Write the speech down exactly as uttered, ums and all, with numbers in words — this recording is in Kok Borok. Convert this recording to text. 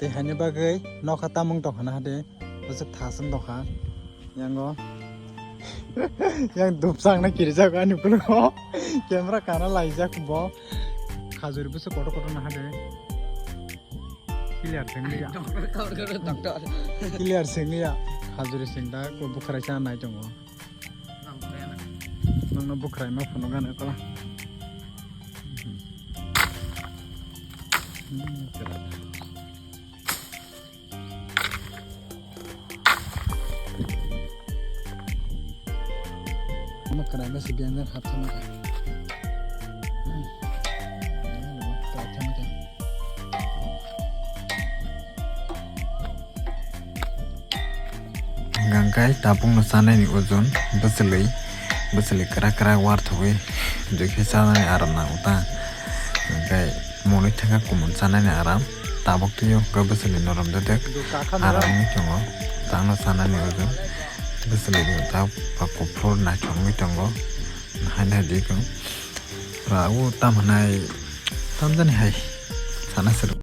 Tei haini bagwi nokha tamung tongkha na hade, bwswk thasung tongkha. Yango yang dupsang na kirijak ani ukulungo. Camera kana laijak bo. Khajuri bwswk kotor kotor na hade. Clear sengya. Doctor, doctor, doctor. Clear sengya. Khajuri sengda ko bukhrai cha nai tongo. Nangno bukhrai ma phunuk gana kala. Ama kwrwi ma si biyang jan hap thangma kha. Hingkha hwnkhe tabukno chanani ojon bwchwlwi, bwchwlwi kwrak kwrak warthogwi jokhe chanani aram nango ta. Hingkhe monwi thangkha kumun chanani aram. Tabuk twiyo hwnkhe bwchwlwi norom dedek aram wngwi tongo. Tangno chanani ojon bwchwlwi tabuk kuphur naithok wngwi tongo. Hai nai di kung. Pura o tam hwnai tamjani hai sana se rw.